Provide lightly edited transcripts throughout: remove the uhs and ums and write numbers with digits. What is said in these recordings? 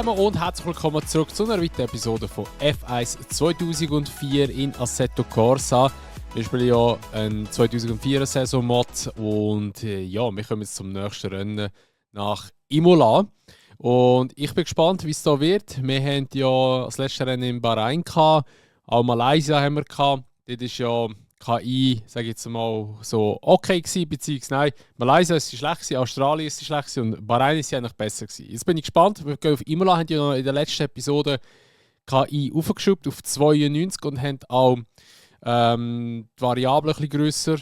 zusammen und herzlich willkommen zurück zu einer weiteren Episode von F1 2004 in Assetto Corsa. Wir spielen ja einen 2004er Saison-Mod und ja, wir kommen jetzt zum nächsten Rennen nach Imola. Und ich bin gespannt, wie es da wird. Wir haben ja das letzte Rennen in Bahrain gehabt, auch Malaysia haben wir gehabt. Dort ist ja KI, sage ich jetzt mal, so okay gewesen, beziehungsweise nein, Malaysia ist sie schlecht gewesen, Australien ist sie schlecht gewesen und Bahrain ist sie eigentlich besser gewesen. Jetzt bin ich gespannt, wir gehen auf Imola, haben ja noch in der letzten Episode KI aufgeschraubt auf 92 und haben auch die Variable ein bisschen grösser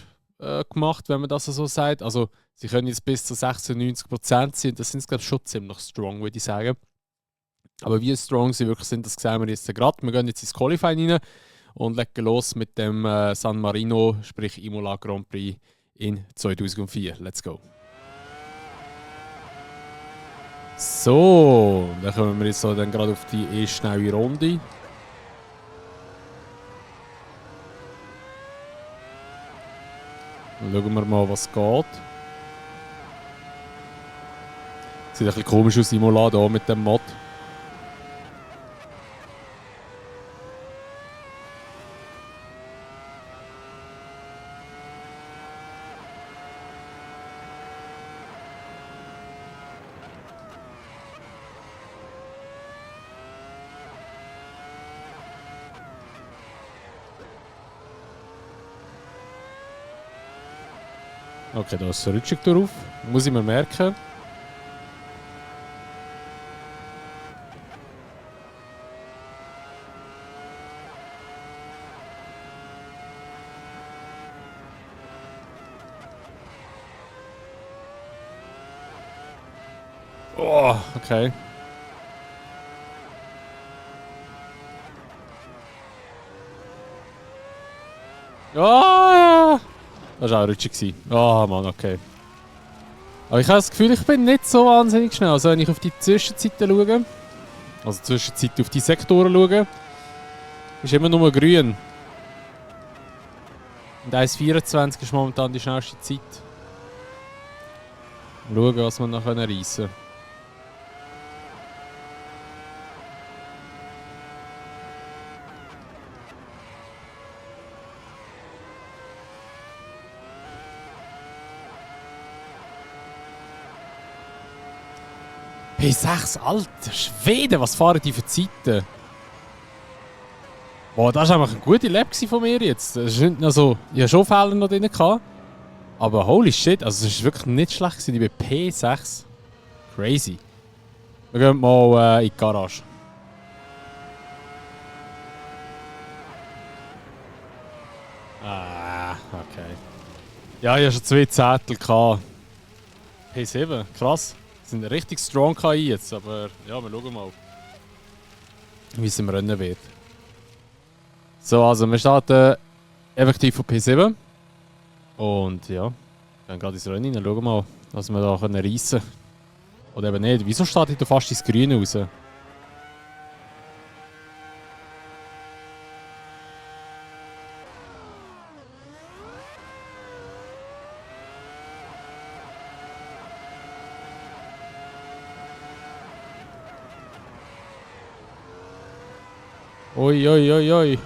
gemacht, wenn man das so sagt. Also sie können jetzt bis zu 96% sein, das sind glaube ich schon ziemlich strong, würde ich sagen. Aber wie strong sie wirklich sind, das sehen wir jetzt gerade. Wir gehen jetzt ins Qualifying rein und legen los mit dem San Marino, sprich Imola Grand Prix in 2004. Let's go! So, dann kommen wir jetzt so dann gerade auf die erste schnelle Runde. Dann schauen wir mal, was geht. Sieht ein bisschen komisch aus, Imola hier mit dem Mod. Okay, da ist ein Rutschig drauf. Muss ich mir merken. Oh, okay. Ah! Das war auch rutschig. Ah, Mann, okay. Aber ich habe das Gefühl, ich bin nicht so wahnsinnig schnell. Also wenn ich auf die Zwischenzeiten schaue, also Zwischenzeiten auf die Sektoren schaue, ist immer nur grün. Und 1,24 ist momentan die schnellste Zeit. Mal schauen, was wir noch reissen können. P6, Alter Schwede, was fahren die für Zeiten? Boah, das war einfach eine gute Lap von mir jetzt. Das ist nicht noch so, ich hatte schon Fehler noch drin gehabt. Aber holy shit, also es ist wirklich nicht schlecht gewesen. Ich bin P6. Crazy. Wir gehen mal in die Garage. Ah, okay. Ja, ich hatte schon 2 Zettel gehabt. P7, krass. Das sind richtig strong KI jetzt, aber ja, wir schauen mal, wie es im Rennen wird. So, also wir starten effektiv von P7. Und ja, gehen gerade ins Rennen rein, schauen mal, was wir da reissen können. Oder eben nicht. Wieso startet da fast ins Grüne raus? Oi, oi, oi, oi.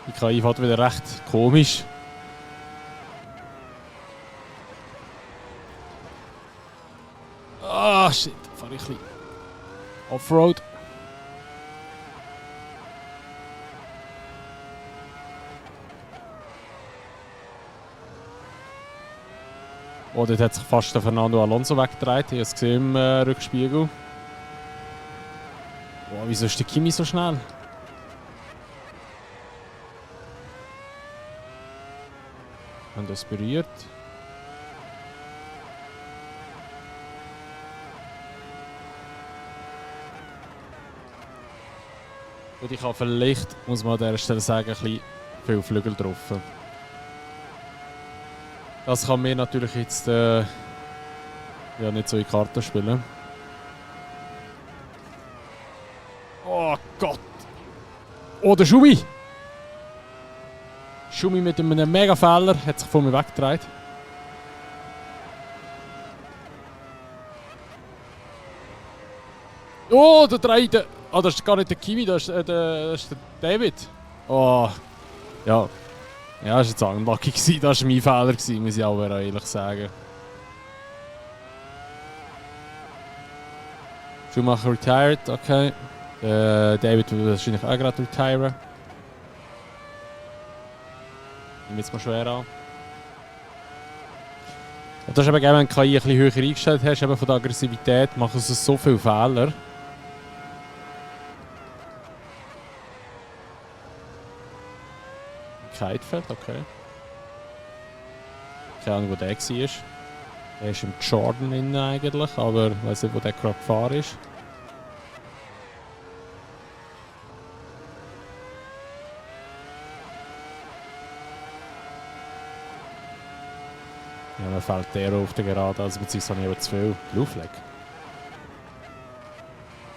Die KI fährt wieder recht komisch. Ah, shit, da fahre ich ein bisschen Offroad. Oh, dort hat sich fast der Fernando Alonso weggedreht. Ich habe es gesehen im Rückspiegel. Oh, wieso ist der Kimi so schnell? Haben das berührt. Und ich habe vielleicht, muss man an dieser Stelle sagen, ein bisschen viel Flügel drauf. Das kann mir natürlich jetzt ja, nicht so in die Karten spielen. Oh Gott! Oh, der Schumi! Schumi mit einem mega Fehler hat sich von mir weggedreht. Oh, der Dreide! Ah, das ist gar nicht der Kiwi, das ist der David. Oh, ja. Ja, das war jetzt unlucky gewesen. Das war mein Fehler gewesen, muss ich auch ehrlich sagen. Schumacher retired, okay. David will wahrscheinlich auch gerade retiren. Nehmen jetzt mal schwer an. Und das ist eben, wenn du KI ein bisschen höher eingestellt hast, eben von der Aggressivität, machen sie so viele Fehler. Keitfeld, okay. Keine Ahnung, wo der war. Er ist im Jordan innen eigentlich, aber ich weiß nicht, wo der gerade gefahren ist. Ja, mir fällt der auf der Gerade, also beziehungsweise habe ich aber zu viel. Blue Flag.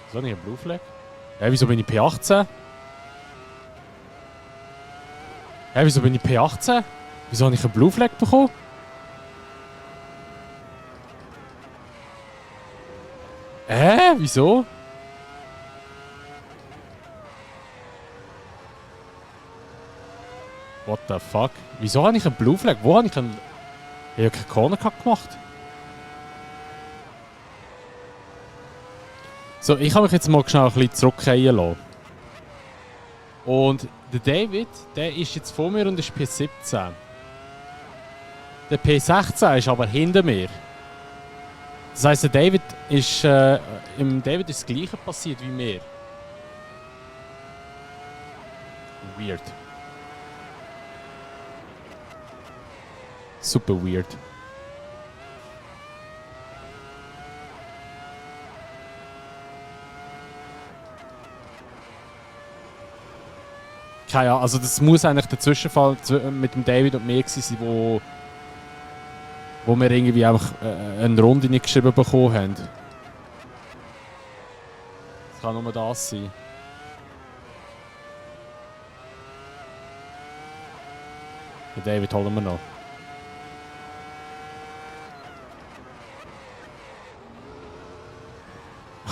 Wieso nicht ein Blue Flag? Ja, wieso bin ich P18? Hä, wieso bin ich P18? Wieso habe ich einen Blue Flag bekommen? Wieso? What the fuck? Wieso habe ich einen Blue Flag? Wo habe ich einen... Ich habe keinen Corner Cut gemacht. So, ich habe mich jetzt mal schnell ein bisschen zurückgehen lassen. Und der David, der ist jetzt vor mir und ist P17. Der P16 ist aber hinter mir. Das heisst, der David ist, im David ist das Gleiche passiert wie mir. Weird. Super weird. Keine Ahnung, also das muss eigentlich der Zwischenfall mit dem David und mir sein, wo wir irgendwie einfach eine Runde nicht geschrieben bekommen haben. Das kann nur das sein. Den David holen wir noch.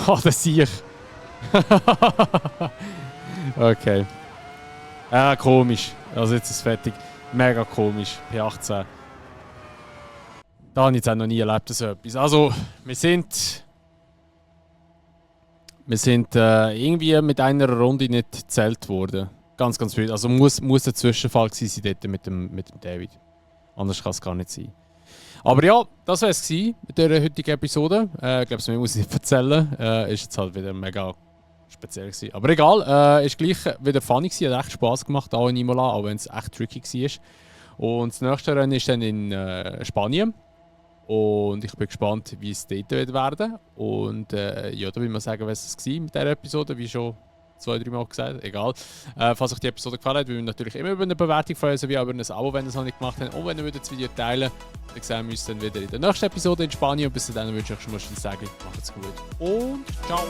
Ah, das sehe ich. Okay. Komisch. Also jetzt ist es fertig. Mega komisch. P18. Da habe ich jetzt auch noch nie erlebt, so etwas. Also, wir sind irgendwie mit einer Runde nicht gezählt worden. Ganz, ganz viel. Also muss ein Zwischenfall gewesen sein dort mit dem David. Anders kann es gar nicht sein. Aber ja, das war es mit der heutigen Episode. Ich glaube, mehr muss ich nicht erzählen. Ist jetzt halt wieder mega speziell gewesen. Aber egal, ist gleich wieder funny gewesen. Hat echt Spass gemacht, auch in Imola, auch wenn es echt tricky war. Und das nächste Rennen ist dann in Spanien. Und ich bin gespannt, wie es dort wird werden. Und ja, da will man sagen, was es war mit dieser Episode, wie schon 2-3 Mal gesagt, egal. Falls euch die Episode gefallen hat, würden wir natürlich immer über eine Bewertung freuen, sowie auch über ein Abo, wenn ihr es noch nicht gemacht habt. Und wenn ihr das Video teilen würdet, dann sehen wir uns dann wieder in der nächsten Episode in Spanien. Und bis dahin wünsche ich euch schon mal sagen, macht's gut und ciao!